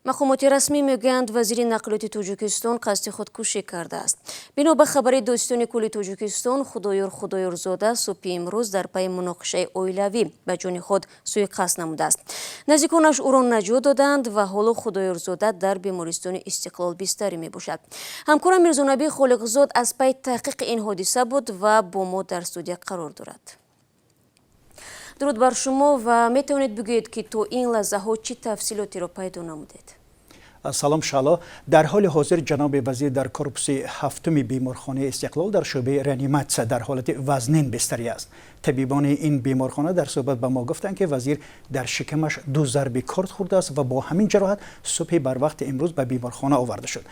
Мақомоти расмӣ мегӯянд, вазири нақлиёти Тоҷикистон қасди худкушӣ кардааст. Бино ба хабари Додситони кулли Тоҷикистон, Худоёр Худоёрзода субҳи имрӯз дар пайи муноқишаи оилавӣ ба ҷони худ сӯиқасд намудааст. Наздиконаш ӯро наҷот доданд ва ҳоло Худоёрзода дар бемористони Истиқлол бистарӣ мебошад. Ҳамкорам Мирзонабӣ Холиқзод аз пайи таҳқиқи ин ҳодиса буд ва бо мо дар студия қарор дорад. Дуруд бар шумо ва метавонед бигӯед, ки то ин лаҳзаҳо чӣ тафсилотеро пайдо намудед? Салом, Шаҳло. Дар ҳоли ҳозир ҷаноби вазир дар корпуси ҳафтуми беморхонаи Истиқлол дар шӯъбаи реаниматсия дар ҳолати вазнин бистарӣ аст. Табибони ин беморхона дар суҳбат ба мо гуфтанд, ки вазир дар шикамаш ду зарби корд хӯрдааст ва бо ҳамин ҷароҳат субҳи барвақти имрӯз ба беморхона оварда шуд.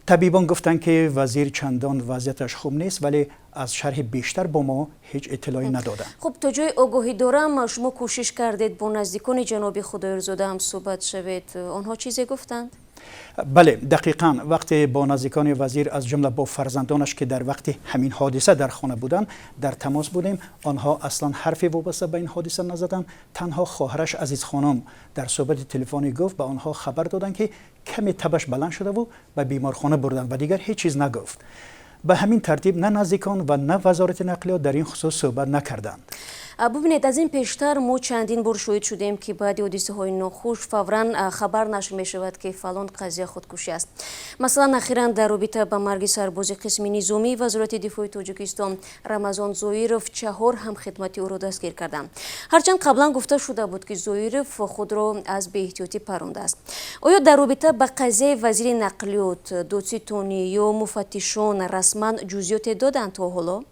Табибон гуфтанд, ки вазир чандон вазъияташ хуб нест, вале аз шарҳи бештар бо мо ҳеҷ иттилоъе надоданд. Хуб, то ҷои огоҳӣ дорам, шумо кӯшиш кардед бо наздикони ҷаноби Худоёрзода ҳам суҳбат шавед. Онҳо чизе гуфтанд? Бале, дақиқан. Вақте бо наздикони вазир, аз ҷумла бо фарзандонаш, ки дар вақти ҳамин ҳодиса дар хона буданд, дар тамос будем, онҳо аслан ҳарфе вобаста ба ин ҳодиса назаданд. Танҳо хоҳараш Азизхонум дар суҳбати телефонӣ гуфт, ба онҳо хабар доданд, ки каме табаш баланд шудаву ба беморхона бурданд, ва дигар ҳеҷ чиз нагуфт. Ба ҳамин тартиб на наздикон ва на Вазорати нақлиёт дар ин хусус суҳбат накарданд. Бубинед, аз ин пештар мо чандин бор шоҳид шудем, ки баъди ҳодисаҳои нохуш фавран хабар нашр мешавад, ки фалон қазия худкушӣ аст. Масалан, ахиран дар робита ба марги сарбози қисми низомии Вазорати дифои Тоҷикистон Рамазон Зоиров чаҳор ҳамхидмати ӯро дастгир карданд, ҳарчанд қаблан гуфта шуда буд, ки Зоиров худро аз беэҳтиётӣ парондааст. Оё дар робита ба қазияи вазири нақлиёт додситонӣ ё муфаттишон расман ҷузъиёте доданд то ҳоло?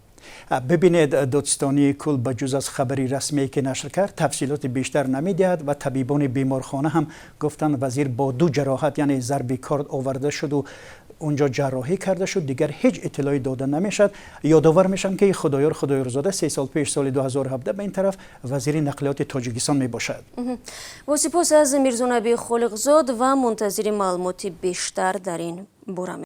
Бибинед, додситонии кул ба ҷуз аз хабари расмие, ки нашр кард, тафсилоти бештар намедиҳад ва табибони беморхона ҳам гуфтанд, вазир бо ду ҷароҳат, яъне зарби корд, оварда шуду унҷо ҷарроҳӣ карда шуд. Дигар ҳеҷ иттилоъе дода намешавад. Ёдовар мешавам, ки Худоёр Худоёрзода 3 сол пеш, соли 2017 ба ин тараф, вазири нақлиёти Тоҷикистон мебошад. Бо сипос аз Мирзонабӣ Холиқзод ва мунтазири маълумоти бештар дар ин бора.